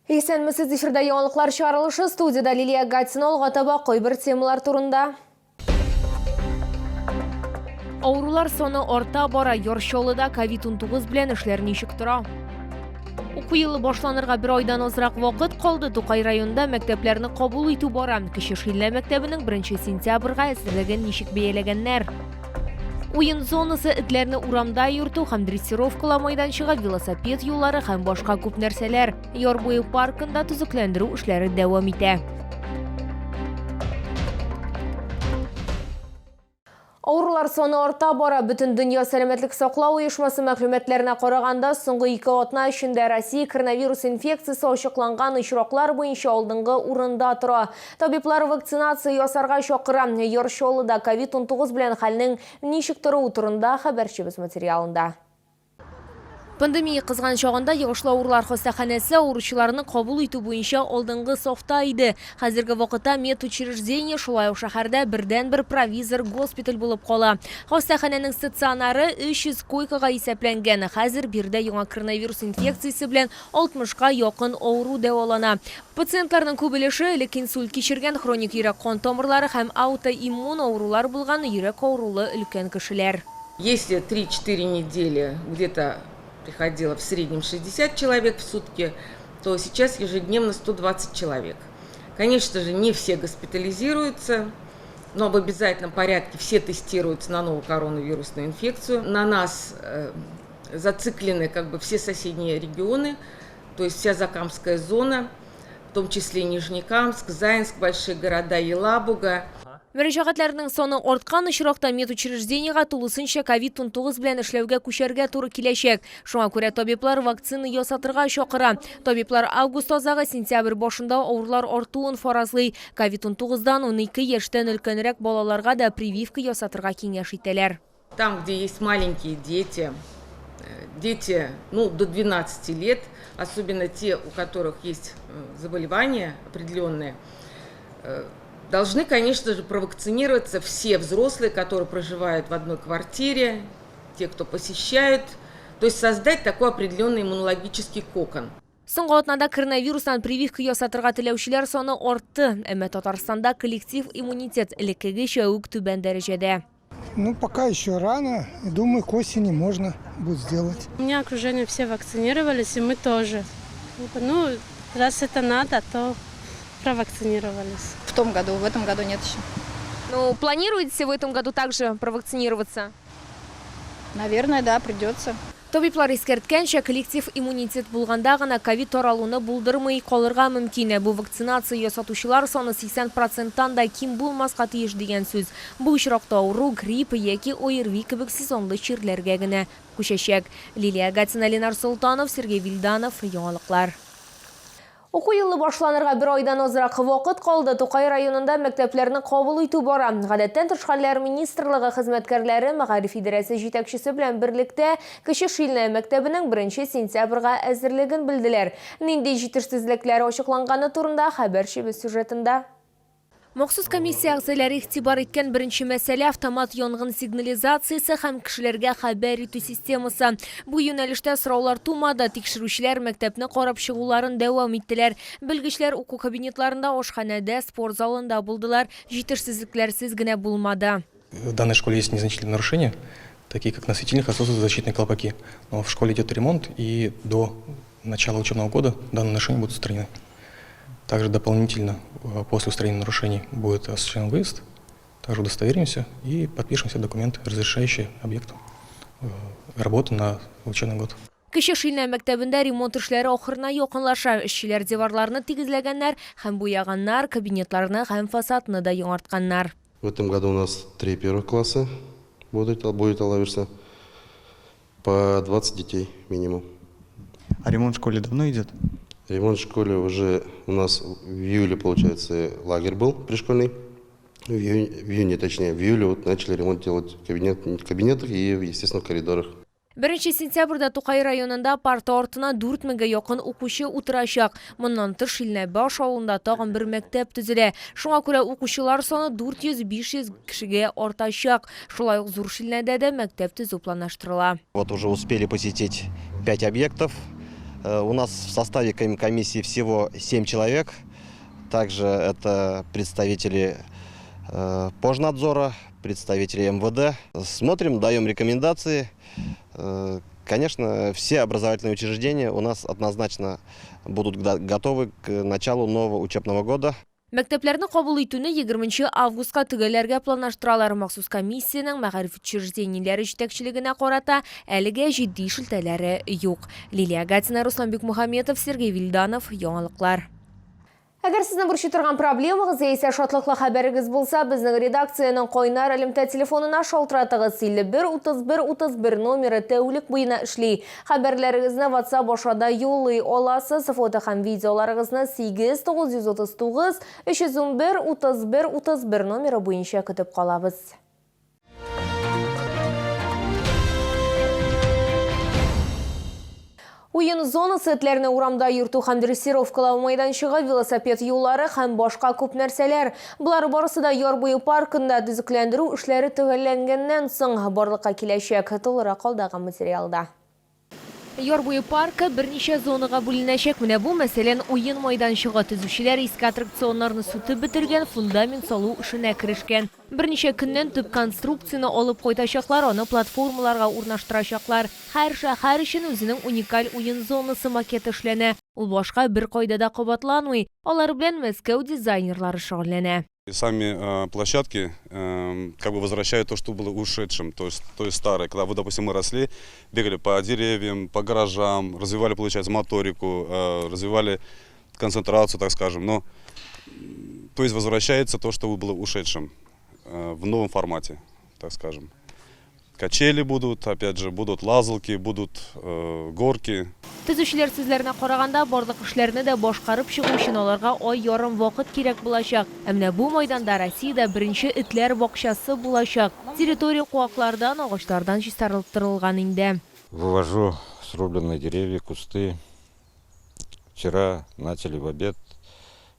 Исәнмесез, эфирда яңалыклар чыгарылышы, студиядә Лилия Гатина. Алга таба кайбер темалар турында. Авырулар саны арта бара, Яр Чаллыда ковид-19 белән эшләр ничек тора? Уку елы башланырга бер айдан азрак вакыт калды. Тукай районында мәктәпләрне кабул итү бара. Кече Шилнә мәктәбенең 1 сентябрьгә әзерлеген ничек бәяләгәннәр? Уен зонасы, этләрне урамда йөртү һәм дрессировкалау майданчыгы, велосипед юллары һәм башка күп нәрсәләр. Яр буе паркында төзекләндерү эшләре дәвам итә. Авырулар саны арта бара. Бөтендөнья сәламәтлек саклау оешмасы мәгълүматларына караганда, соңгы ике атна эчендә Россия коронавирус инфекциясе ачыкланган очраклар буенча алдынгы урында тора. Табиблар вакцинация ясарга чакыра. Яр Чаллыда ковид-19 белән хәлнең ничек торуы турында хәбәрчебез материалында. Пандемия кызган чагында йогышлы авырулар хастаханәсе авыручыларны кабул итү буенча алдынгы сафта иде. Хәзерге вакытта медучреждение шулай ук шәһәрдә бердәнбер провизор госпиталь булып кала. Хастаханәнең стационары 300 койкага исәпләнгән. Хәзер биредә яңа коронавирус инфекциясе белән 60-ка якын авыру дәвалана. Пациентларның күп өлеше элек инсульт кичергән, хроник йөрәк-кан тамырлары һәм аутоиммун авырулар булган йөрәк авырулы өлкән кешеләр. Если три-четыре недели где-то приходило в среднем 60 человек в сутки, то сейчас ежедневно 120 человек. Конечно же, не все госпитализируются, но в обязательном порядке все тестируются на новую коронавирусную инфекцию. На нас э, зациклены как бы все соседние регионы, то есть вся Закамская зона, в том числе Нижнекамск, Заинск, большие города, Елабуга. Мөрәҗәгатьләрнең саны арткан очракта медучреждениегә тулысынча ковид-19 белән эшләүгә күчәргә туры киләчәк. Шуңа күрә табиблар вакцина ясатырга чакыра. Табиблар август азагы, сентябрь башында авырулар артуын фаразлый. Ковид-19 дан 12 яшьтән өлкәнрәк балаларга да прививка ясатырга киңәш итәләр. Там, где есть маленькие дети, дети, ну, до 12 лет, особенно те, у которых есть заболевания определенные, должны, конечно же, провакцинироваться все взрослые, которые проживают в одной квартире, те, кто посещают, то есть создать такой определенный иммунологический кокон. Соңгы атнада коронавирустан прививка ясатырга теләүчеләр саны артты. Әмма Татарстанда коллектив иммунитет элеккегечә үк түбән дәрәҗәдә. Ну, пока еще рано. Думаю, к осени можно будет сделать. У меня окружение все вакцинировались, и мы тоже. Ну, раз это надо, то провакцинировались. В том году, в этом году нет еще. Ну, планируете в этом году также провакцинироваться? Наверное, да, придется. Табиблар искәрткәнчә, коллектив иммунитет булганда гына ковид таралуны булдырмый калырга мөмкин. Бу вакцинация ясатучылар саны 80 проценттан да ким булмаска тиеш дигән сүз. Бу очракта авыру грипп яки ОРВИ кебек сезонлы чирләргә генә күчәчәк. Лилия Гатина, Ленар Солтанов, Сергей Вильданов, Яңалыклар. Уку елы башланырга бер айдан азрак вакыт калды. Тукай районында мәктәпләрне кабул итү бара. Гадәттән тыш хәлләр министрлыгы хезмәткәрләре мәгариф идарәсе җитәкчесе белән берлектә Кече Шилнә мәктәбенең 1 сентябрьгә әзерлеген белделәр. Нинди җитешсезлекләр ачыкланганы турында хәбәрчебез сюжетында. Махсус комиссия әгъзалары игътибар иткән беренче мәсьәлә, автомат янгын сигнализациясе һәм кешеләргә хәбәр итү системасы. Бу юнәлештә сораулар тумады, тикшерүчеләр мәктәпне карап чыгуларын дәвам иттеләр. Белгечләр уку кабинетларында, ашханәдә, спорт залында булдылар, җитешсезлекләрсез генә булмады. В данной школе есть незначительные нарушения, такие как на светильниках отсутствуют защитные колпаки. Но в школе идет ремонт, и до начала учебного года данные нарушения будут устранены. Также дополнительно после устранения нарушений будет осуществлен выезд, также удостоверимся и подпишем все документы, разрешающие объекту работу на учебный год. Кече Шилнә мәктәбендә ремонт эшләре ахырына якынлаша. Эшчеләр диварларны тигезләгәннәр һәм буяганнар, кабинетларны һәм фасадны да яңартканнар. В этом году у нас три первых класса будут, будет Алаверса, по 20 детей минимум. А ремонт в школе давно идет? Ремонт в школе уже у нас в июле, получается, лагерь был пришкольный. В июне, в июне, точнее, в июле вот начали ремонт делать в кабинет, в кабинетах и, естественно, в коридорах. Беренче сентябрьдә Тукай районында парта артына 4 меңгә якын укучы утырачак. Моннан тыш, Шилнәбаш авылында тагын бер мәктәп төзелә. Шуңа күрә укучылар саны 400-500 кешегә артачак. Шулай ук Зур Шилнәдә дә мәктәп төзү планлаштырыла. Вот уже успели посетить 5 объектов. У нас в составе комиссии всего 7 человек. Также это представители Пожнадзора, представители МВД. Смотрим, даем рекомендации. Конечно, все образовательные учреждения у нас однозначно будут готовы к началу нового учебного года. Мәктәпләрне кабул итүне 20 августка төгәлләргә планлаштыралар. Махсус комиссиянең мәгариф учреждениеләре җитәкчелегенә карата әлегә җитди шелтәләре юк. Лилия Гатина, Руслан Бекмухаметов, Сергей Вильданов. Яңалыклар. Әгәр сезне борчый торган проблемагыз яисә шатлыклы хәбәрегез булса, безнең редакциянең кайнар элемтә телефонына шалтыратыгыз. 51 31 31 номеры тәүлек буена эшли. Хәбәрләрегезне WhatsApp аша да юллый аласыз. Фото һәм видеоларыгызны 8 939 311 31 31 номеры буенча көтеп калабыз. Уен зонасы этләрне урамда йөртү һәм дрессировкалау мәйданчыгы, велосипед юллары һәм башка күп нәрсәләр. Болар барысы да яр буе паркында төзекләндерү эшләре төгәлләнгәннән соң барлыкка киләчәк. Тулырак алдагы материалда. Яр буе паркы берничә зонага бүленәчәк. Менә бу, мәсәлән, уен майданчыгы. Төзүчеләр иске аттракционнарны сүтеп бетергән, фундамент салу эшенә керешкән. Берничә көннән төп конструкцияне алып кайтачаклар, аны платформаларга урнаштырачаклар. Һәр шәһәр өчен үзенең уникаль уен зонасы макеты эшләнә. Ул башка беркайда да кабатланмый. Алар белән Мәскәү дизайнерлары шөгыльләнә. Сами площадки как бы возвращают то, что было ушедшим, то есть старое. Когда, допустим, мы росли, бегали по деревьям, по гаражам, развивали, получается, моторику, развивали концентрацию, так скажем. Но, то есть возвращается то, что было ушедшим в новом формате, так скажем. Качели будут, опять же, будут лазалки, будут горки. Төзүчеләр сүзләренә караганда, барлык эшләрне дә башкарып чыгу өчен аларга ай ярым вакыт кирәк булачак. Ә менә бу майданда Россиядә беренче этләр бакчасы булачак. Территория куаклардан, агачлардан чистартылган инде. Вывожу срубленные деревья, кусты. Вчера начали в обед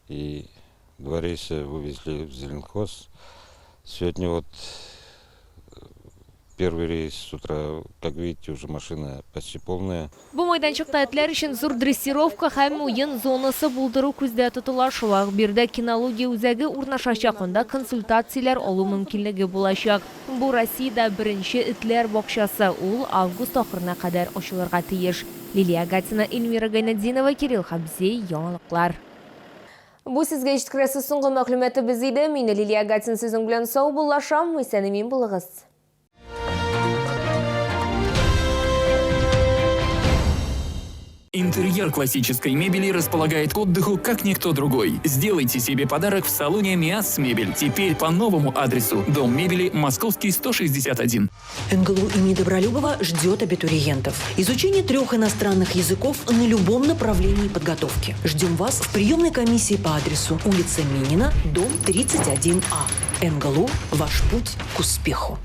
и 2 рейса вывезли в Зеленхоз. Сегодня вот первый рейс с утра, как видите, уже машина почти полная. Бу майданчыкта этләр өчен зур дрессировка һәм уен зонасы булдыру күздә тотыла. Шулай ук биредә кинология үзәге урнашачак, анда консультацияләр алу мөмкинлеге булачак. Бу Россиядә беренче этләр бакчасы. Ул август ахырына кадәр ачылырга тиеш. Лилия Гатина, Эльмира Гайнетдинова, Кирилл Хабзей, Яңалыклар. Бу сезгә җиткерәсе соңгы мәгълүматыбыз иде. Мин Лилия Гатина сезнең белән саубуллашам. Исән-имин булыгыз. Интерьер классической мебели располагает к отдыху, как никто другой. Сделайте себе подарок в салоне «Миасс Мебель». Теперь по новому адресу. Дом мебели, Московский, 161. НГЛУ имени Добролюбова ждет абитуриентов. Изучение 3 иностранных языков на любом направлении подготовки. Ждем вас в приемной комиссии по адресу улица Минина, дом 31А. НГЛУ – ваш путь к успеху.